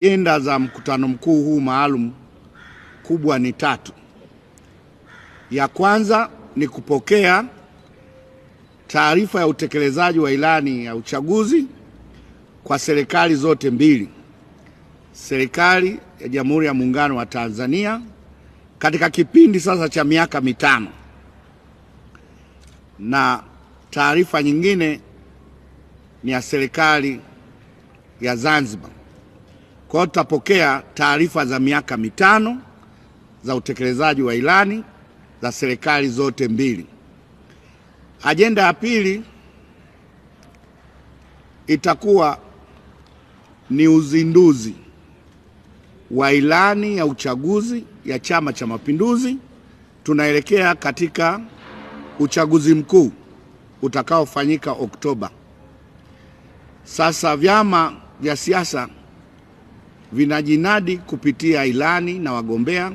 Ajenda za mkutano mkuu huu maalum kubwa ni tatu. Ya kwanza ni kupokea taarifa ya utekelezaji wa ilani ya uchaguzi kwa serikali zote mbili, serikali ya Jamhuri ya Muungano wa Tanzania katika kipindi sasa cha miaka 5, na taarifa nyingine ni ya serikali ya Zanzibar. Kwa hiyo tutapokea taarifa za miaka 5 za utekelezaji wa ilani za serikali zote mbili. Ajenda ya pili itakuwa ni uzinduzi wa ilani ya uchaguzi ya Chama cha Mapinduzi. Tunaelekea katika uchaguzi mkuu utakaofanyika Oktoba. Sasa vyama vya siasa vinajinadi kupitia ilani na wagombea.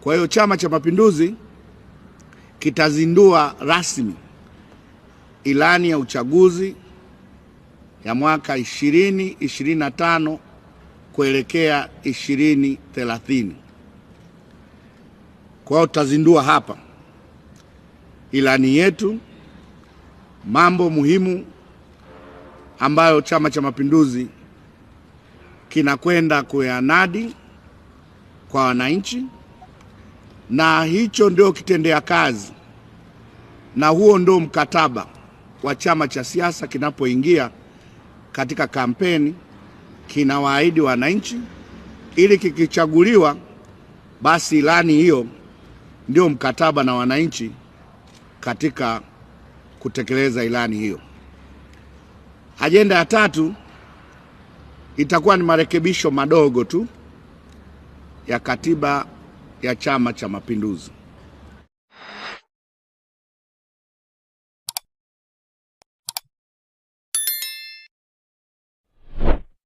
Kwa hiyo Chama cha Mapinduzi kitazindua rasmi ilani ya uchaguzi ya mwaka 2025 kuelekea 2030. Kwa hiyo tutazindua hapa ilani yetu, mambo muhimu ambayo Chama cha Mapinduzi kinakwenda kuyanadi kwa wananchi, na hicho ndio kitendea kazi na huo ndio mkataba wa chama cha siasa kinapoingia katika kampeni, kinawaahidi wananchi ili kikichaguliwa basi ilani hiyo ndio mkataba na wananchi katika kutekeleza ilani hiyo. Ajenda ya tatu itakuwa ni marekebisho madogo tu ya katiba ya Chama cha Mapinduzi.